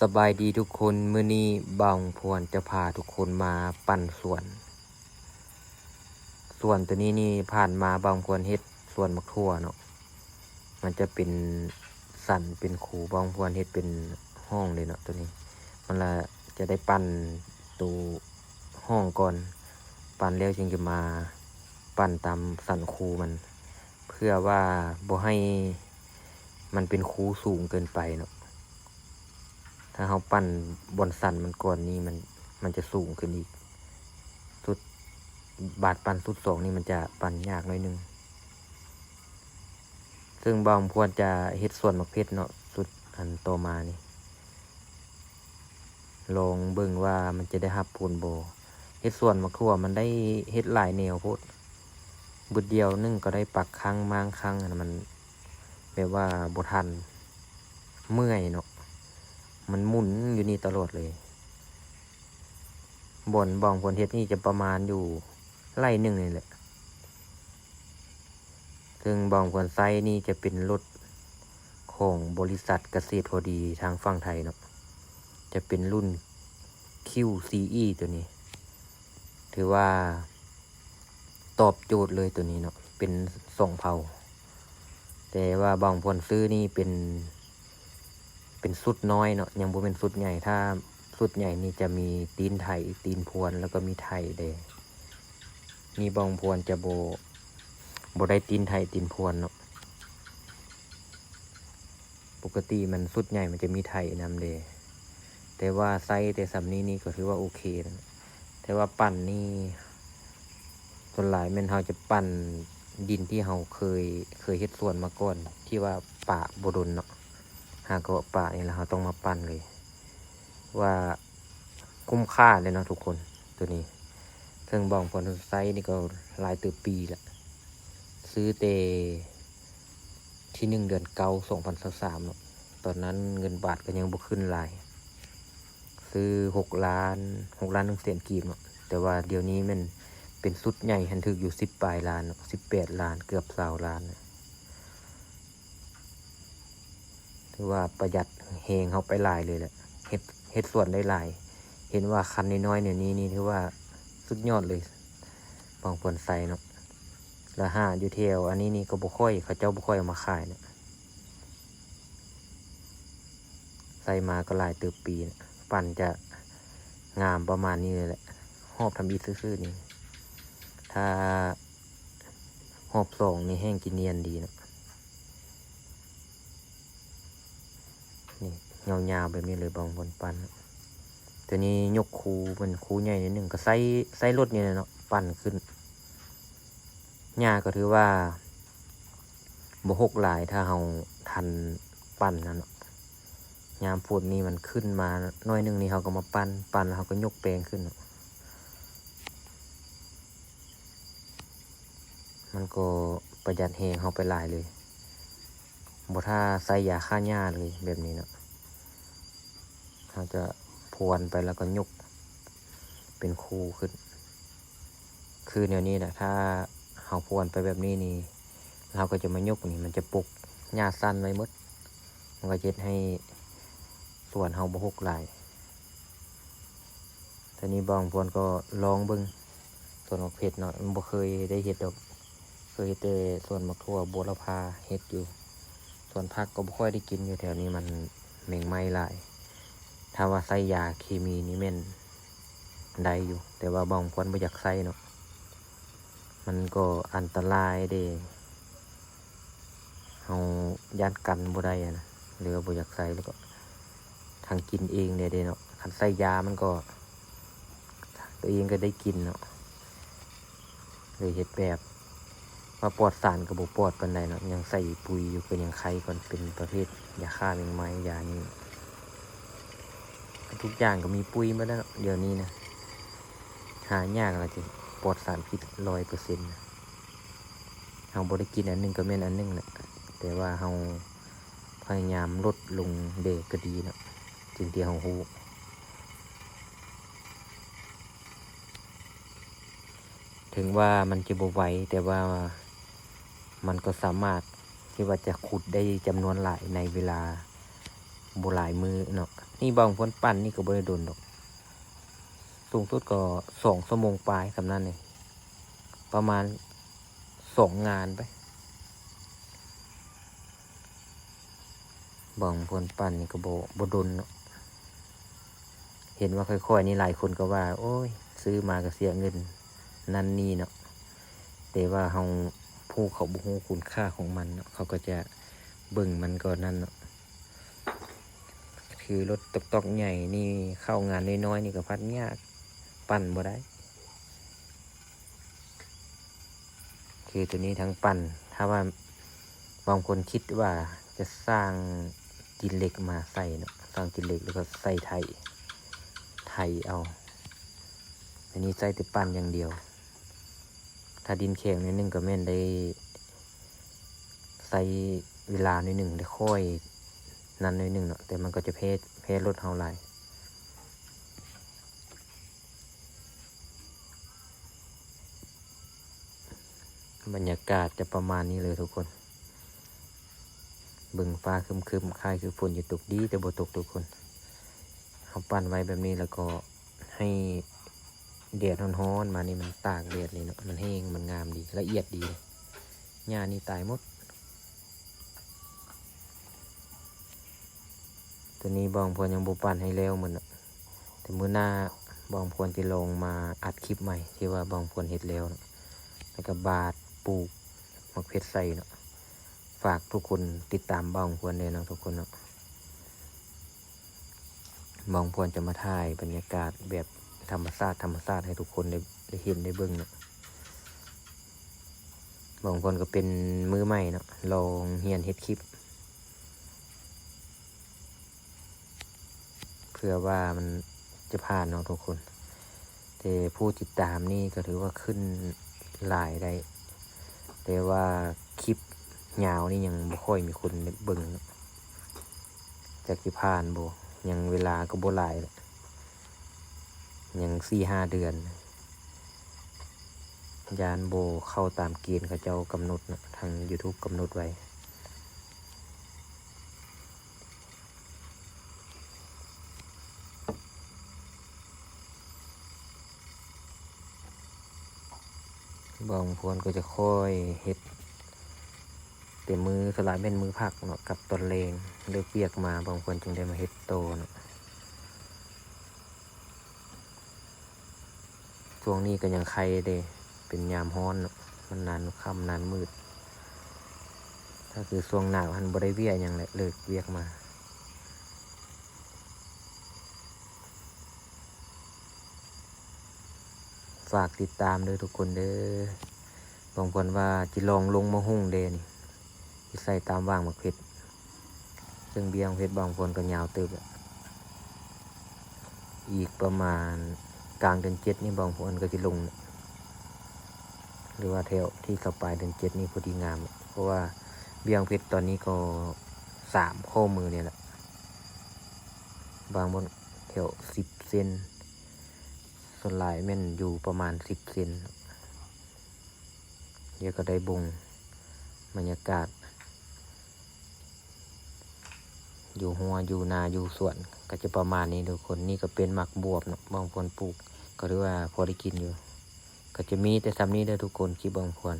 ສະບາຍດີທຸກຄົນ, ມື້ນີ້ບ່າວພວນຈະພາທຸກຄົນມາປັ່ນສວນ. ສວນໂຕນີ້ນີ້ ຜ່ານມາບ່າວພວນເຮັດສວນໝາກຖົ່ວເນາະ, ມັນຈະເປັນສັນເປັນຄູ, ບ່າວພວນເຮັດເປັນຮ່ອງເດ້ເນາະ. ໂຕນີ້ມັນລະຈະໄດ້ປັ່ນໂຕຮ່ອງກ່ອນ, ປັ່ນແລ້ວຈຶ່ງຈະມາປັ່ນຕາມສັນຄູມັນ ເພື່ອວ່າບໍ່ໃຫ້ມັນເປັນຄູສູງເກີນໄປເນາະ. ຖ້າເຮົາປັ່ນບ່ອນສັນມັນກ່ອນນີ້ ມັນ ມັນຈະສູງຂຶ້ນອີກ. ຊຸດ ບາດປັ່ນຊຸດສອງນີ້ມັນຈະປັ່ນຍາກໜ້ອຍໜຶ່ງ. ເຊິ່ງບ່າວພວນຈະເຮັດສວນໝາກເຜັດເນາະ, ຊຸດອັນຕໍ່ມານີ້ ລອງເບິ່ງວ່າມັນຈະໄດ້ຮັບຜົນບໍ່. ເຮັດສວນໝາກຖົ່ວມັນໄດ້ເຮັດຫຼາຍແນວໂພດ, ບຶດດຽວໜຶ່ງກໍໄດ້ປັກຄັ້ງມ້າງຄັ້ງ, ອັນນັ້ນມັນແບບວ່າບໍ່ທັນ, ເມື່ອຍເນາະ, ມັນໝຸນຢູ່ນີ້ຕະຫຼອດເລີຍ. ບ່ອນບ່າວພວນເຮັດນີ້ຈະປະມານຢູ່ໄຮ່ໜຶ່ງນີ້ແຫຼະ. ເຊິ່ງບ່າວພວນໃຊ້ນີ້ຈະເປັນລົດຂອງບໍລິສັດກະເສດພໍດີທາງຝັ່ງໄທເນາະ, ຈະເປັນລຸ້ນຄິວຊີອີ ໂຕນີ້ ຖືວ່າຕອບໂຈດເລີຍໂຕນີ້ເນາະ, ເປັນສອງເພົາ. ແຕ່ວ່າບ່າວພວນຊື້ນີ້ເປັນ ເປັນຊຸດນ້ອຍເນາະ, ຍັງບໍ່ແມ່ນຊຸດໃຫຍ່. ຖ້າຊຸດໃຫຍ່ນີ້ຈະມີຕີນໄຖ, ຕີນພວນ ແລ້ວກໍມີໄຖເດ້. ນີ້ບ່າວພວນຈະບໍ່ ບໍ່ໄດ້ຕີນໄຖຕີນພວນເນາະ. ປົກກະຕິມັນຊຸດໃຫຍ່ມັນຈະມີໄຖນຳເດ້, ແຕ່ວ່າໃຊ້ແຕ່ສ່ຳນີ້ນີ້ກໍຖືວ່າໂອເຄແລ້ວ. ແຕ່ວ່າປັ່ນນີ້ ສ່ວນຫຼາຍແມ່ນເຮົາຈະປັ່ນດິນທີ່ເຮົາເຄີຍ ເຄີຍເຮັດສວນມາກ່ອນ ທີ່ວ່າປະບໍ່ດົນເນາະ, ຫາກໍປະນີ້ລະເຮົາຕ້ອງມາປັ່ນເລີຍ ວ່າຄຸ້ມຄ່າເດ້ເນາະທຸກຄົນ. ໂຕນີ້ເຊິ່ງບ່າວພວນໃຊ້ນີ້ກໍຫຼາຍເຕີບປີລະ, ຊື້ແຕ່ທີໜຶ່ງເດືອນເກົ້າ ສອງພັນຊາວສາມເນາະ, ຕອນນັ້ນເງິນບາດກໍຍັງບໍ່ຂຶ້ນຫຼາຍ. ຊື້ຫົກລ້ານ ຫົກລ້ານໜຶ່ງແສນກີບເນາະ, ແຕ່ວ່າດຽວນີ້ແມ່ນເປັນຊຸດໃຫຍ່ຫັ້ນຖືກຢູ່ສິບປາຍລ້ານເນາະ, ສິບແປດລ້ານ ເກືອບຊາວລ້ານ. ຖືວ່າປະຢັດແຮງເຮົາໄປຫຼາຍເລີຍແຫຼະ, ເຮັດ ເຮັດສວນໄດ້ຫຼາຍ. ເຫັນວ່າຄັນນ້ອຍໆແນວນີ້ນີ້ຖືວ່າສຸດຍອດເລີຍ, ບ່າວພວນໃຊ້ເນາະ. ລະຫາຢູ່ແຖວອັນນີ້ນີ້ກໍບໍ່ຄ່ອຍ ເຂົາເຈົ້າບໍ່ຄ່ອຍເອົາມາຂາຍເນາະ. ໃຊ້ມາກໍຫຼາຍເຕີບປີນະ, ປັ່ນຈະງາມປະມານນີ້ເລີຍແຫຼະ, ຮອບທຳອິດຊື່ໆນີ້. ຖ້າຮອບສອງນີ້ແຮ່ງຈະນຽນດີເນາະ. ນີ້ ຍາວໆແບບນີ້ເລີຍ ບ່າວພວນປັ່ນ. ໂຕນີ້ຍົກຄູ ມັນຄູໃຫຍ່ໜ້ອຍໜຶ່ງ ກໍໃຊ້ ໃຊ້ລົດນີ້ແຫຼະເນາະ ປັ່ນຂຶ້ນ. ຫຍ້າກໍຖືວ່າບໍ່ຮົກຫຼາຍ ຖ້າເຮົາທັນປັ່ນຫັ້ນເນາະ. ຍາມຝົນນີ້ມັນຂຶ້ນມາໜ້ອຍໜຶ່ງນີ້ ເຮົາກໍມາປັ່ນ ປັ່ນແລ້ວເຮົາກໍຍົກແປງຂຶ້ນເນາະ. ມັນກໍປະຢັດແຮງເຮົາໄປຫຼາຍເລີຍ, ບໍ່ຖ້າໃສ່ຢາຂ້າຫຍ້າເລີຍແບບນີ້ເນາະ. ເຮົາຈະພວນໄປແລ້ວກໍຍົກເປັນຄູຂຶ້ນ ຄືແນວນີ້ນະ. ຖ້າເຮົາພວນໄປແບບນີ້ນີ້ ເຮົາກໍຈະມາຍົກນີ້ ມັນຈະປົກຫຍ້າສັ້ນໄວ້ໝົດ, ມັນກໍຈະເຮັດໃຫ້ສວນເຮົາບໍ່ຮົກຫຼາຍ. ຕອນນີ້ບ່າວພວນກໍລອງເບິ່ງສວນໝາກເຜັດເນາະ, ບໍ່ເຄີຍໄດ້ເຮັດດອກ, ເຄີຍເຮັດແຕ່ສວນໝາກຖົ່ວບົວລະພາ ເຮັດຢູ່. ສວນຜັກກໍບໍ່ຄ່ອຍໄດ້ກິນຢູ່ແຖວນີ້, ມັນແມງໄມ້ຫຼາຍ. ຖ້າວ່າໃສ່ຢາເຄມີນີ້ແມ່ນໄດ້ຢູ່, ແຕ່ວ່າບ່າວພວນບໍ່ຢາກໃສ່ເນາະ, ມັນກໍອັນຕະລາຍເດ້. ເຮົາຢ້ານກັນບໍ່ໄດ້ຫັ້ນນະ ຫຼືວ່າບໍ່ຢາກໃສ່ ແລ້ວກໍທັງກິນເອງແດ່ເດ້ເນາະ. ຄັນໃສ່ຢາມັນກໍ ຕົວເອງກໍໄດ້ກິນເນາະ, ເລີຍເຮັດແບບວ່າປອດສານກໍບໍ່ປອດປານໃດເນາະ, ຍັງໃສ່ປຸຍຢູ່ ກໍຍັງໄຄກວ່າເປັນປະເພດຢາຂ້າແມງໄມ້ ຢານີ້. ກໍທຸກຢ່າງກໍມີປຸຍໝົດແລ້ວເນາະ ດຽວນີ້ນະ, ຫາຍາກລະທີ່ປອດສານພິດຮ້ອຍເປີເຊັນນະ. ເຮົາບໍ່ໄດ້ກິນອັນໜຶ່ງກໍແມ່ນອັນໜຶ່ງແຫຼະ, ແຕ່ວ່າເຮົາພະຍາຍາມລົດລົງເດກໍດີເນາະ, ສິ່ງທີ່ເຮົາຮູ້. ເຖິງວ່າມັນຈະບໍ່ໄວ, ແຕ່ວ່າມັນກໍສາມາດທີ່ວ່າຈະຂຸດໄດ້ຈຳນວນຫຼາຍໃນເວລາ ບໍ່ຫຼາຍມື້ເນາະ. ນີ້ບ່າວຄຳພອນປັ່ນນີ້ກໍບໍ່ໄດ້ດົນດອກ ສູງສຸດກໍສອງຊົ່ວໂມງປາຍສ່ຳນັ້ນເອງ ປະມານສອງງານໄປ. ບ່າວຄຳພອນປັ່ນນີ້ກໍບໍ່ ບໍ່ດົນເນາະ. ເຫັນວ່າຄ່ອຍໆນີ້ ຫຼາຍຄົນກໍວ່າ ໂອ້ຍ ຊື້ມາກໍເສຍເງິນນັ້ນນີ້ເນາະ. ແຕ່ວ່າເຮົາ ຜູ້ເຂົາບໍ່ຮູ້ຄຸນຄ່າຂອງມັນເນາະ ເຂົາກໍຈະເບິ່ງມັນກໍນັ້ນເນາະ. ຄືລົດຕ໋ອກໆໃຫຍ່ນີ້ ເຂົ້າງານນ້ອຍໆນີ້ກໍພັດຍາກ ປັ່ນບໍ່ໄດ້. ຄືໂຕນີ້ທັງປັ່ນ ຖ້າວ່າບາງຄົນຄິດວ່າຈະສ້າງຕີນເຫຼັກມາໃສ່ເນາະ ສ້າງຕີນເຫຼັກແລ້ວກໍໃສ່ໄຖ ໄຖເອົາ. ອັນນີ້ໃຊ້ແຕ່ປັ່ນຢ່າງດຽວ. ຖ້າດິນແຂງໜ້ອຍໜຶ່ງກໍແມ່ນໄດ້ໃຊ້ເວລາໜ້ອຍໜຶ່ງ ໄດ້ຄ່ອຍນັ້ນໜ້ອຍໜຶ່ງເນາະ ແຕ່ມັນກໍຈະແພ້ ແພ້ລົດເຮົາຫຼາຍ. ບັນຍາກາດຈະປະມານນີ້ເລີຍທຸກຄົນ. ເບິ່ງຟ້າຄຶ້ມໆ ຄ້າຍຄືຝົນຈະຕົກ ດີແຕ່ບໍ່ຕົກທຸກຄົນ. ເຮົາປັ່ນໄວ້ແບບນີ້ແລ້ວກໍໃຫ້ແດດຮ້ອນໆມານີ້ ມັນຕາກແດດນີ້ເນາະ ມັນແຫ້ງ ມັນງາມດີ ລະອຽດດີ. ຫຍ້ານີ້ຕາຍໝົດ. ໂຕນີ້ບ່າວຄຳພອນຍັງບໍ່ປັ່ນໃຫ້ແລ້ວໝົດເນາະ ແຕ່ມື້ໜ້າບ່າວຄຳພອນຈະລອງມາອັດຄລິບໃໝ່ ທີ່ວ່າບ່າວຄຳພອນເຮັດແລ້ວເນາະ ແລ້ວກໍບາດ ປູກໝາກເຜັດໃສ່ເນາະ. ຝາກທຸກຄົນຕິດຕາມບ່າວຄຳພອນແດ່ເນາະທຸກຄົນເນາະ. ບ່າວຄຳພອນຈະມາຖ່າຍບັນຍາກາດແບບທຳມະຊາດ ທຳມະຊາດໃຫ້ທຸກຄົນໄດ້ ໄດ້ເຫັນໄດ້ເບິ່ງເນາະ. ບ່າວຄຳພອນກໍເປັນມືໃໝ່ເນາະ ລອງຮຽນເຮັດຄລິບ ເພື່ອວ່າມັນຈະຜ່ານເນາະທຸກຄົນ. ແຕ່ຜູ້ຕິດຕາມນີ້ກໍຖືວ່າຂຶ້ນຫຼາຍໄດ້ ແຕ່ວ່າຄລິບຍາວນີ້ຍັງບໍ່ຄ່ອຍມີຄົນໄດ້ເບິ່ງເນາະ. ຈັກຊິຜ່ານບໍ່ ຍັງເວລາກໍບໍ່ຫຼາຍ ຍັງສີ່ຫ້າເດືອນ ຢ້ານບໍ່ເຂົ້າຕາມເກນເຂົາເຈົ້າກຳນົດເນາະ ທາງ YouTube ກຳນົດໄວ້. ບ່າວຄຳພອນກໍຈະຄ່ອຍເຮັດແຕ່ມື້ ສ່ວນຫຼາຍແມ່ນມື້ພັກເນາະ ກັບຕອນແລງເລີກວຽກມາ ບ່າວຄຳພອນຈຶ່ງໄດ້ມາເຮັດຕໍ່ເນາະ. ຊ່ວງນີ້ກໍຍັງໄຄເດ້ ເປັນຍາມຮ້ອນເນາະ ມັນນານຄ່ຳນານມືດ. ຖ້າຄືຊ່ວງໜາວຫັ້ນບໍ່ໄດ້ວຽກຫຍັງແຫຼະ ເລີກວຽກມາ. ຝາກຕິດຕາມເດີທຸກຄົນເດີ. ບາງຄົນວ່າຊິລອງລົງມະຫຸ່ງເດ້ນີ້ ຊິໃສ່ຕາມຫວ່າງໝາກເຜັດ ເຊິ່ງເບ້ຍໝາກເຜັດບາງຄົນກໍຍາວເຕີບແຫຼະ. ອີກປະມານກາງເດືອນເຈັດນີ້ບາງຄົນກໍຊິລົງ ຫຼືວ່າແຖວທີສອງປາຍເດືອນເຈັດນີ້ພໍດີງາມ ເພາະວ່າເບ້ຍໝາກເຜັດຕອນນີ້ກໍສາມຂໍ້ມືນີ້ແຫຼະ ບາງບ່ອນແຖວສິບເຊັນ ສ່ວນຫຼາຍແມ່ນຢູ່ປະມານສິບເຊັນ. ດຽວກໍໄດ້ບົ່ງບັນຍາກາດ ຢູ່ຮົ້ວ ຢູ່ນາ ຢູ່ສວນ ກໍຈະປະມານນີ້ທຸກຄົນ. ນີ້ກໍເປັນໝາກບວບເນາະ ບາງຄົນປູກກໍຖືວ່າພໍໄດ້ກິນຢູ່. ກໍຈະມີແຕ່ສ່ຳນີ້ເດີທຸກຄົນ ຄລິບບາງຄົນ